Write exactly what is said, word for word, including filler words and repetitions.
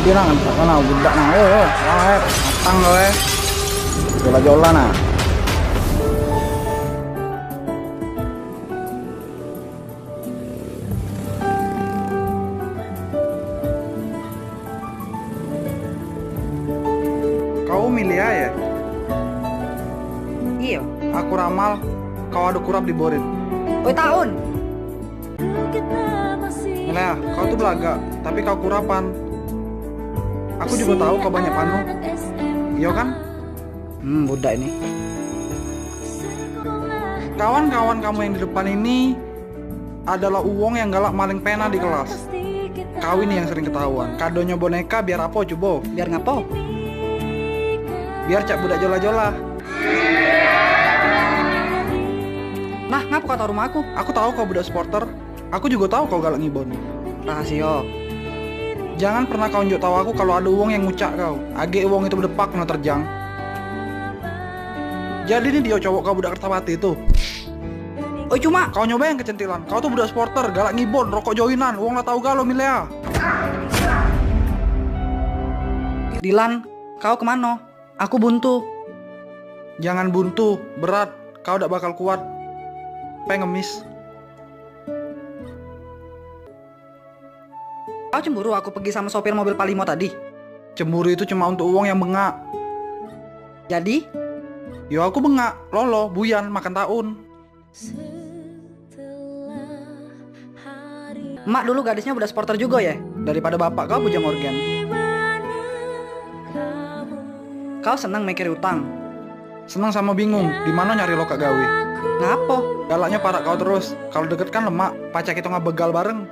Dia nang, tak kenal budak nang. Eh, eh, ah, eh, matang kau, eh. Jola-jola nah. Kau Milia ya? Iyo. Aku ramal, kau ado kurap di Borit. Oi, Taun. Milia, kau tu belagak, tapi kau kurapan. Aku juga tahu kau banyak panu. Iyo kan? Hmm, budak ini. Kawan-kawan kamu yang di depan ini adalah uwong yang galak maling pena di kelas. Kau ini yang sering ketahuan. Kadonyo boneka biar apo cubo? Biar ngapo? Biar cak budak jola-jola. Nah, ngapo kau tahu rumah aku? Aku tahu kau budak supporter. Aku juga tahu kau galak ngibon. Rahasio. Jangan pernah kau njuk tahu aku kalau ada uwong yang ngucak kau. Agek uwong itu bedepak kena terjang. Jadi ni dio cowok kau budak Kertapati tu. Oi, cuma. Kau nyoba yang kecentilan. Kau tu budak supporter, galak ngibon, rokok joinan, uwong lah tahu galo Milia. Dilan, kau kemano? Aku buntu. Jangan buntu, berat. Kau dak bakal kuat. Pengemis. Kau cemburu aku pergi sama sopir mobil Palimo tadi? Cemburu itu cuma untuk uwong yang bengak. Jadi? Yo aku bengak, lolo, buyan, makan Taun. Emak dulu gadisnya budak supporter juga ya? Daripada bapak kau bujang organ. Kau seneng mikir utang? Seneng sama bingung, di mano nyari lokak gawe? Ngapo? Galaknyo parak kau terus. Kalau deket kan lemak, pacak kito ngabegal bareng.